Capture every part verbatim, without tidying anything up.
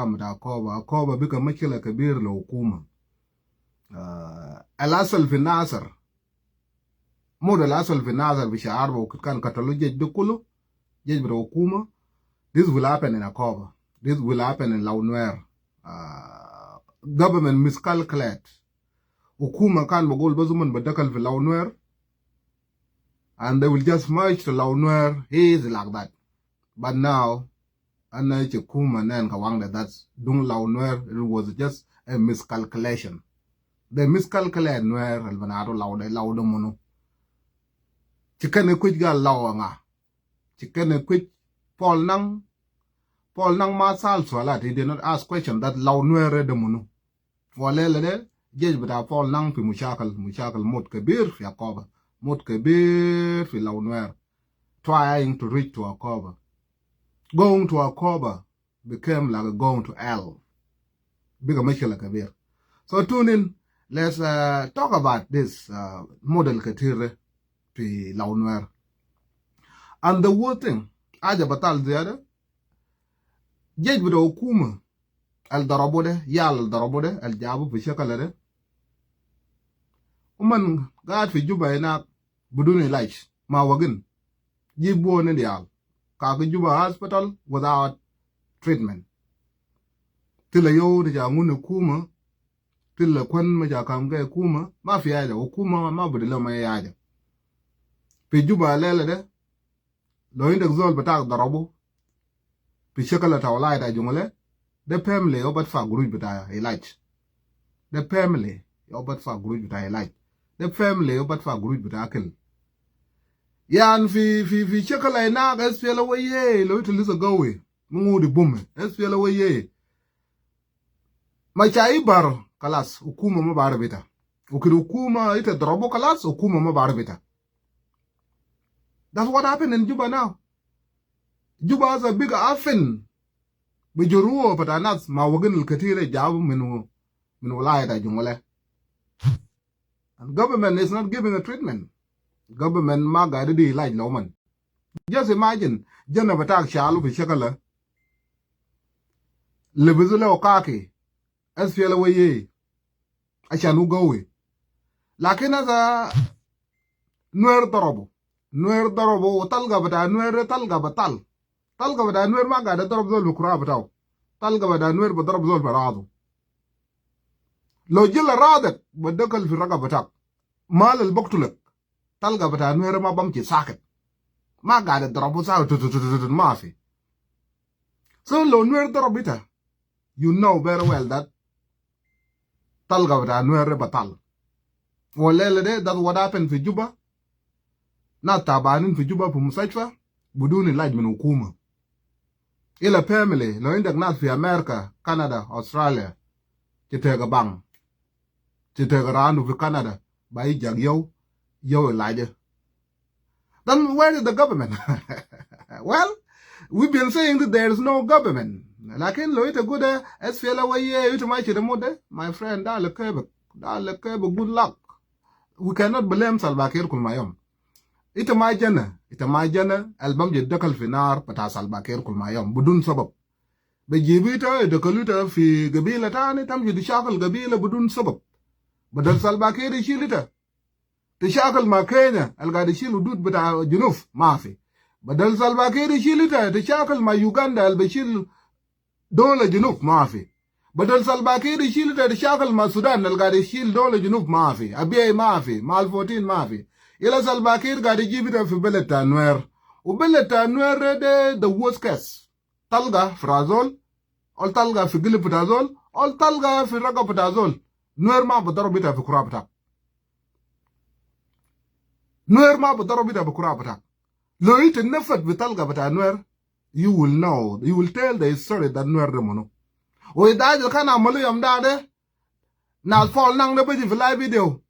bita Akoba. Akoba biga mushkila kabir le hukuma. Ah, al asal fi Nasir. Mudal asal fi Nasir fi shahar ba wakit kan katalu jesh de kulu, jesh bita hukuma. This will happen in Akoba. This will happen in Launuer. Ah, government miscalculate. Hukuma kan bigul bas umon bidakal fi Launuer. And they will just merge to Launuer. He is like that. But now, ana hukuma nen ka wangde that dung Launuer, it was just a miscalculation. They miscalculate Nuer, al banado Lau de, Lau de munu. Chicken e kuch ga Lau nga. Chicken e kuch Paul Nang. Paul Nang ma sal sualat. He did not ask question that Launuer de munu. Walele de, jesh bita Paul Nang fi mushakil, mushakil mut kabir fi Akoba, mut kabir fi Launuer, trying to reach to Akoba. Going to Akoba became like going to hell. Biga mushkila kabir. So tune in. Let's, uh, talk about this, uh, mudal katir fi Launuer. And the worst thing, aja batal ziyada, jesh bita hukuma, al darabu de, yal al darabu de, al jabu fi shakala de. Umon gaid fi Juba hinak bidun ilaj, ma wagin. Jibu nen yal. Kaki Juba hospital without treatment. Tila yow de ja ngunu hukuma, tila kwan ma ja kam ga hukuma, ma fi haja, hukuma ma bidi lom ayi haja. Fi Juba lele de, lo indak zol bitak darabu fi shakala ta walai ta Jonglei, de family yo badfa gurush bita ilaj. De family yo badfa gurush bita ilaj. De family yo badfa gurush bita akil. Yan fi, fi, fi shakala hinak SPLA-IO, lo ita lisa gawi, ma ngudi bum, SPLA-IO. Ma chai bar, kalas, hukuma ma barif ita. Wakit hukuma ita darabu, kalas, hukuma ma barif ita. That's what happened in Juba now. Juba hasa biga afen bi juruh bita nas ma wagin al katir jabu min, min walai ta Jonglei. And government is not giving a treatment. Government ma gaid idi ilaj lo umon. Just imagine, jana bitak shalu fi shakala, libisu le kaki, SPLA-IO, ashan hu gawi. Lakin hasa Nuer darabu. Nuer darabu, talga bita Nuer, talga batal. Talga bita Nuer ma gaid darab zol bi kura bitau. Talga bita Nuer bidarab zol bi rasu. Lo jila radak, bidakal fi ragab bitak. Mal al baktulak. Talga bita Nuer ma bamshi sakit. Ma gaid darabu sakit, tut, tut, tut, tut, ma fi. So lo Nuer darab ita, you know very well that talga bita Nuer batal. Walele de, that's what happened fi Juba. Nas tabanin fi Juba fi mustashfa, bidun ilaj min hukuma. Ila family, lo indak nas fi America, Canada, Australia, chitega bang, chitega randu fi Canada, ba ijak yow, yow ilaje. Then where is the government? Well, we've been saying that there is no government. Lakin lo ita gul de SPLA-IO, ita ma chida mut de, my friend, da le kebek, da le kebek, good luck. We cannot blame Salva Kiir kul ma yom. Ita ma jana, ita ma jana, al bamshi dakal fi nar bita Salva Kiir kul ma yom, bidun sabab. Bijibu ita, idakalu ita fi gabila tani, tamshi tishakil gabila bidun sabab. Badal Salva Kiir ishil ita, tishakil ma Kenya, al gaid ishil hudud bita Junub, ma fi. Badal Salva Kiir ishil ita, tishakil ma Uganda, al bishil dola Junub, ma fi. Badal Salva Kiir ishil ita, tishakil ma Sudan, al gaid ishil dola Junub, ma fi. Abyei ma fi, ma al fourteen ma fi. Ila Salva Kiir gaid ijibu ita fi beled ta Nuer. U beled ta Nuer de, the worst case. Talga fi ras zol, wala talga fi gilib bita zol, wala talga fi ragab bita zol. Nuer ma bidarab ita fi kura bitak. Nuer ma bidarab ita fi kura bitak. Lo ita nafat fi talga bita Nuer, you will know, you will tell the story that Nuer de munu. Wa ita aja kan amalu yom da de, nas Paul Nang de biji fi live video.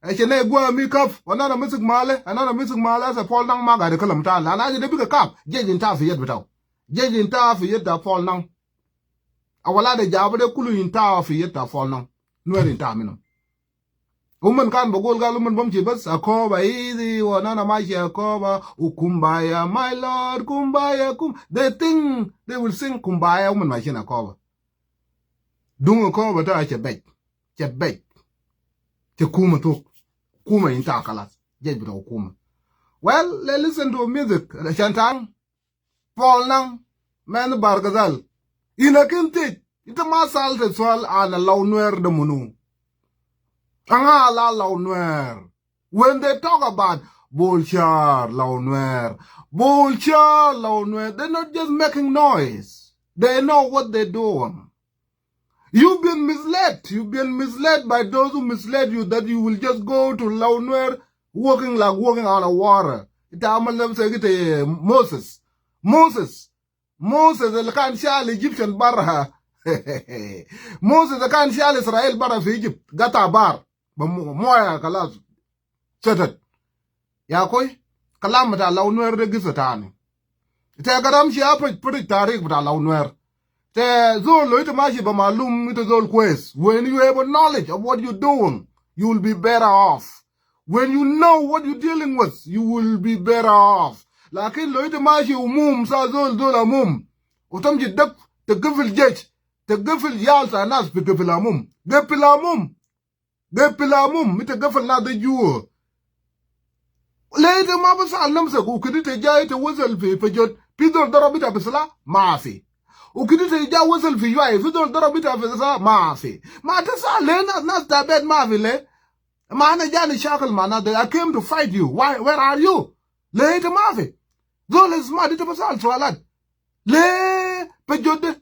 Ashan e gua mi kaf, wa ana misik male, ana misik male, hasa Paul Nang ma gaid kalam ta, la ana aja de biga kaf, jesh inta fi yad bitau. Jesh inta fi yad ta Paul Nang. Awlad de jabu de kulu inta fi yad ta Paul Nang. Nuer inta minum. Umon kan bigul gal umon bamshi bas Akoba easy, wa ana mashi Akoba, u kumbaya, my lord, kumbaya, kum-, they think they will sing kumbaya, umon mashin Akoba. Dunga Akobo ta ce bec. Ce bec. Ce kuma tuk. Kuma inta kalas. Jej bita hukuma. Well, let's listen to music. Ashan tang. Paul Nang, men Bar Ghazal. Ina kinti, ita ma salt sual ana Lau Nuer de munu. Anga la Lau Nuer. When they talk about Bol Char Lau Nuer, Bol Char Lau Nuer, they're not just making noise. They know what they're doing. You've been misled. You've been misled by those who misled you that you will just go to Lau Nuer walking like walking on a water. Ita amal nafsa ita Moses. Moses. Moses اللي كان شال Egyptian برا. Moses اللي كان شال إسرائيل برا في Egypt. قطع بار. بمو-، موية خلاص. Settled. Ya akhoi, kalam bita Lau Nuer de gisa tani. Ita garam shi apej pej tarik bita Lau Nuer. Ita zol lo ita mashi be malum ita zol kwes. When you have a knowledge of what you're doing, you will be better off. When you know what you're dealing with, you will be better off. Lakin lo ita mashi umum sa zol zol umum. Utam jiddak ta gafil jesh, ta gafil yal ta nas bi gafil umum. Gafil umum. Gafil umum, ita gafil nas de jua. Le ita ma basal namsak, u kede ita ja ita wasal fi, fi Pajot, fi zol darab ita bi silah, mafi. U kede ita ja wasal fi Yuai, fi zol darab ita bi silah, mafi. Ma ita sal le nas, nas ta bet mafi le. Ma ana jani shakal ma nas de, I came to fight you. Why, where are you? Le ita mafi. Zol smart, ita basal sualat. Le Pajot de.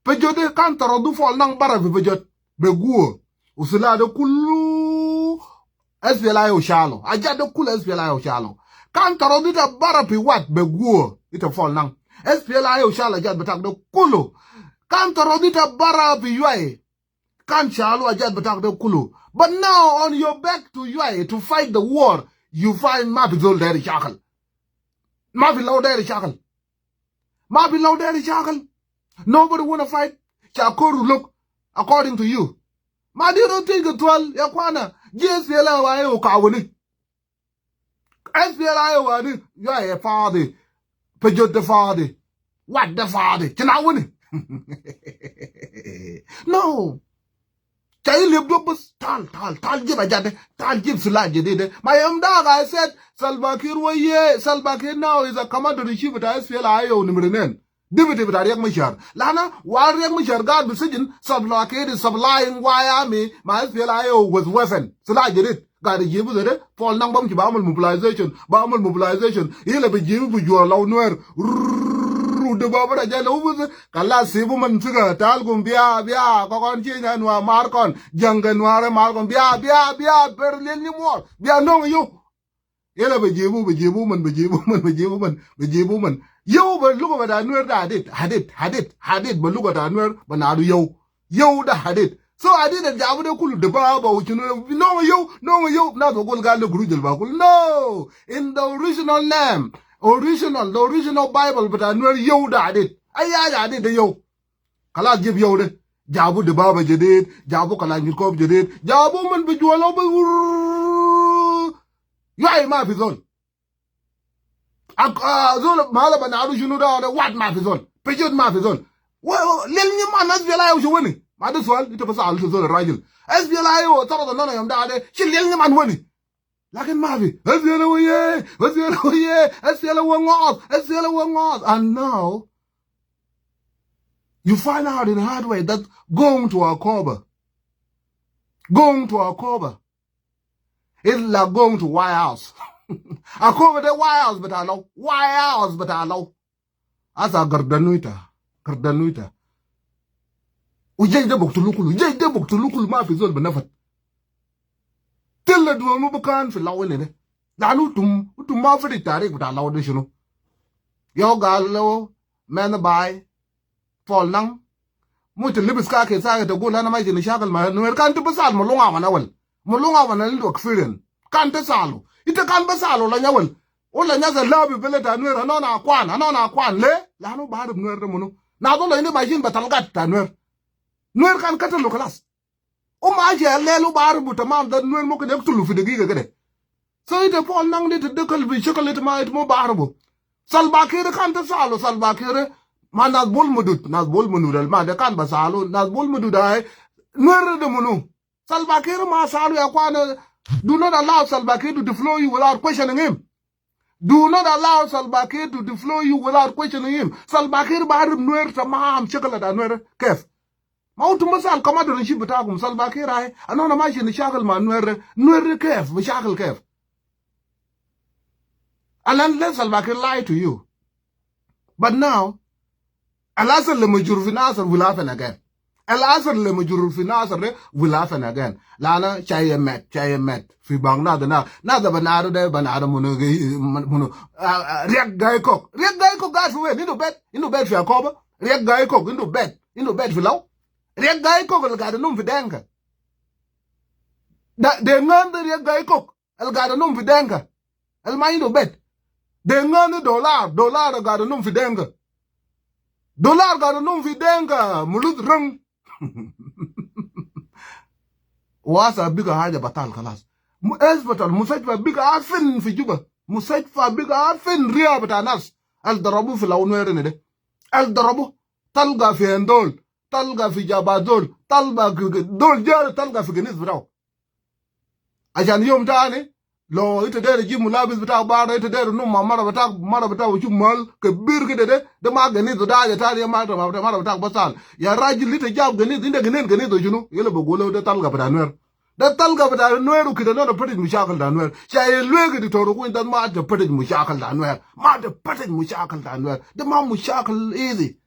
Pajot de kan taradu Paul Nang bara fi Pajot. Be gua. U silah de kulu SPLA-IO shalo. Ajat de kulu SPLA-IO shalo. Kan taradu ita bara fi Wat be gua. Ita Paul Nang. SPLA-IO shalo ajat bitak de kulu. Kan taradu ita bara fi Yuai. Kan shalo ajat bitak de kulu. But now on your back to Yuai to fight the war, you find mafi zol deri shakal. Mafi Lau deri shakal. Mafi Lau deri shakal. Nobody wanna fight. Cha koru look, according to you. Ma di ro ti ga twal, ya kwana. Ji SPLA-IO kawani. SPLA-IO wani, Yuai fadi. Pajot de fadi. Wat de fadi. China wani. No. Chai lib duk bas, tal, tal, tal jib ajat de, tal jib silah jadid de. Ma yom dak I said, Salva Kiir wa ye, Salva Kiir now is a commander in chief bita SPLA-IO nimra nen. Deputy bita Riek Machar. Lana, while Riek Machar gaid fi sijin, Salva Kiir is supplying White Army ma SPLA-IO with weapon. Silah jadid. Gaid ijibu zede, Paul Nang bamshi bi amul mobilization, bi amul mobilization. Ila bi jibu bi jua Lau Nuer. Rrrr, de baba da jana ubu ze. Kalas sibu man siga, tal gum bia, bia, kokon chi na nua markon, janga nuare markon, bia, bia, bia, berlin ni mor, bia nong yu. Ila bi jibu, bi jibu man, bi jibu man, bi jibu man, bi jibu man. Yu bi luga bita Nuer da hadid, hadid, hadid, hadid, bi luga bita Nuer, bi nadu yu. Yu da hadid. So hadid al jabu de kulu dibaba u chunu, nong yu, nong yu, nas bi gul gal de guruj al ba kulu. No, in the original name, original, the original Bible bita Nuer yu da hadid. Ay, ay, hadid de yu. Kalas jib yu de. Jabu dibaba jadid, jabu Kalashnikov jadid, jabu man bi jua Lau bi wurr. Yuai mafi zol. Ak-, ah, zol, mala bi nadu shunu da, da, Wat mafi zol. Pajot mafi zol. Wa, wa, lel ni man SPLA-IO shi wani. Ma da sual, ita bas al zol rajil. SPLA-IO, tara da nana yom da, da, shi lel ni man wani. Lakin mafi. SPLA wa ye, SPLA wa ye, SPLA wa ngas, SPLA wa ngas. And now, you find out in a hard way that going to Akobo, going to Akobo, it's like going to White House. Akobo de White House bita Lau. White House bita Lau. Asa gardanu ita. Gardanu ita. U jesh de bi katulu kulu. Jesh de bi katulu kulu. Mafi zol bi nafad. Tilla duwa mu bi kan fi Lau ini de. Lanu utum, utum ma fi tarik bita Lau de shunu. Yu gal Lau, men bai, Paul Nang. Mu ita libis kaki sa ita gul ana ma jini shakal ma Nuer, kan ita basal Malonga wan awal. Malonga wan indu experience. Kan ita salu. Ita kan basalu la nyawal. Wala nyasa labi bele ta Nuer, ano na kwan, ano na kwan. Le, lanu barif Nuer de munu. Na dol ini mashin bi talgat ta Nuer. Nuer kan katalu kalas. Um aja lelu barif tamam da Nuer mumkin yaktulu fi dagiga kede. So ita Paul Nang de ita dakal bi shakal ita ma, ita ma barifu. Salva Kiir kan ita salu, Salva Kiir Ma nas Bol Mudud, nas Bol Mudud, al ma de kan basalu, nas Bol Mudud ai, Nuer de munu. Salva Kiir ma salu ya kwana, do not allow Salva Kiir to deflow you without questioning him. Do not allow Salva Kiir to deflow you without questioning him. Salva Kiir baarif Nuer tamam, shakal ta Nuer kef. Ma utum basal commander in chief bitakum Salva Kiir ai, anona ma shi nishakal ma Nuer, Nuer kef, bishakal kef. And then let Salva Kiir lie to you. But now, al asal le majur fi Nasir will happen again. Al asal le majur fi Nasir de will happen again. Lana chai met, chai met. Fi bang nada na, nada banado de, banado munu, munu, ah, ah, Riek Gai Kok. Riek Gai Kok gai fi wen? Indu bet, indu bet fi Akobo. Riek Gai Kok, indu bet, indu bet fi Lau. Riek Gai Kok al gada num fi Denka. Da, de ngan de Riek Gai Kok al gada num fi Denka. Al ma indu bet. De ngan de Dollar, Dollar al gada num fi Denka. Dollar gada num fi Denka, mulut rang. Wasa biga haja batal kalas. Mu-, hospital, mustashfa biga afin fi Juba. Mustashfa biga afin riya bita nas. Al darabu fi Lau Nuer ne de. Al darabu. Talga fi Endol. Talga fi Jaba Zol. Talga fi, zol jari talga fi genis bitau. Ashan yom tani, lo ita der jib mulabis bita bara, ita der num ma mara bita, mara bita uchu mal kebir kede de, de ma genis bita aja tani, ya mara, mara, mara bita basal. Ya rajil ita jab genis, inda genis, genis to shunu? Yala bagulu de talga bita Nuer. De talga bita Nuer, u kede nona fatij mushakil ta Nuer. Sha ye lwegi di toru ku inta ma ta fatij mushakil ta Nuer. Ma ta fatij mushakil ta Nuer. De ma mushakil easy.